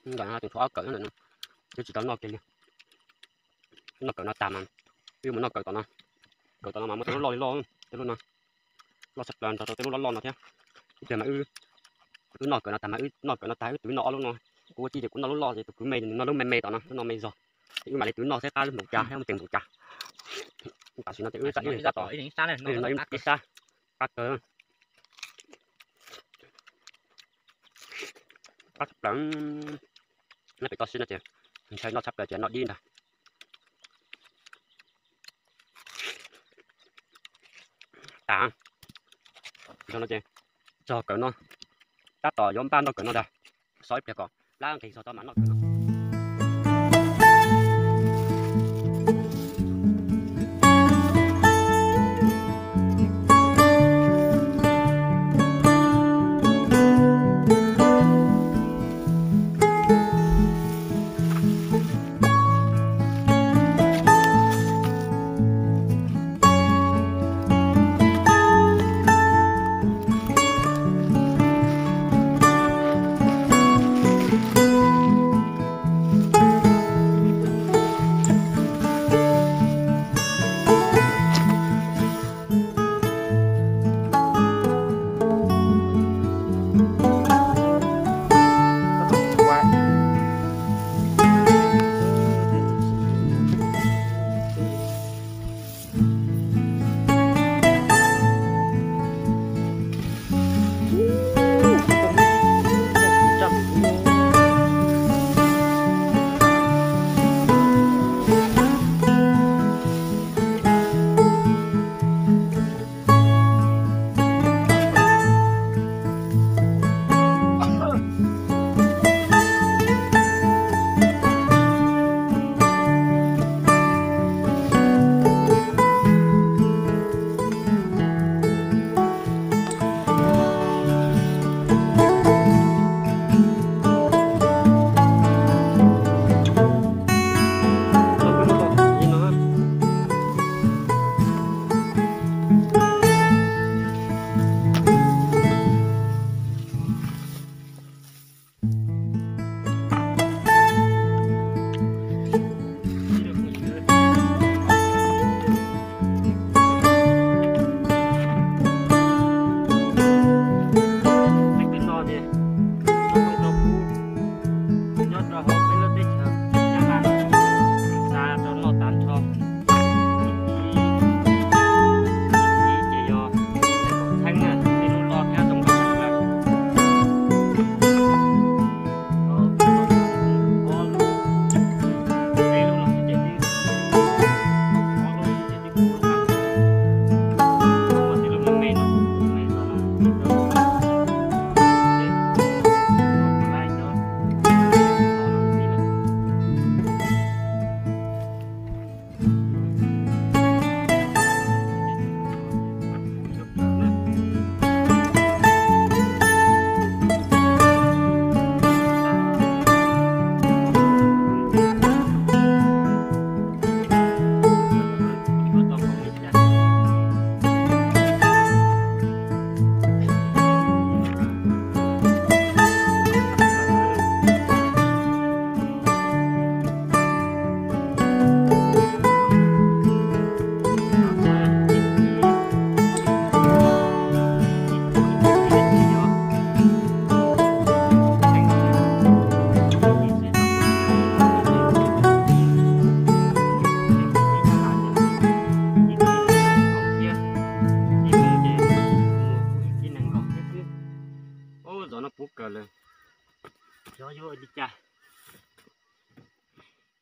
Ntawm no tseem tshuav ob kawm ntawm no, twb tsis tau noj kiag li. Noj kawm no tas mas wb mus noj kawm tom no. Kawm tom no mas muaj tej lub loj li loj, tej lub no loj tshaj plaws nrog rau tej lub loj loj no thiab. Ib pliag mas wb, wb noj kawm no tas mas wb noj kawm no tas wb twv noj ob lub no. Kuv ua tij ces kuv noj lub loj ces tus kwv me nws noj lub me me tom no, lub no me zog. Ces wb mam li twv noj saib qab lub npaum cas thiab mus teem npaum cas. Tam sim no ces wb tab ib leeg tab tom, ib sab, qab kawg, qab tshaj plaws. Nyob pem toj siab no ces ntshai noj tshaj plaws ces noj dib ntag. Tas, zaum no ces txog kawm no, tab tom yuav npaj noj kawm no ntag. Xov ib pliag kom plab nqis txog tod mam noj kawm no. Nyob rau hauv peb lub teb chaws Nyab Laj no, xa rau noj tag nrho. Ib, ib ces yog txheeb na, tej lub loj thiab zoo nkauj tshaj plaws. Ob lub, peb lub no xwb ces twb, ob lub xwb ces twb puv lub qab. Muaj tej lub me me no, me zog no, Zov no puv kawg lawm, xyov yuav ua li cas.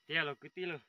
Tiag los kwv tij lauj,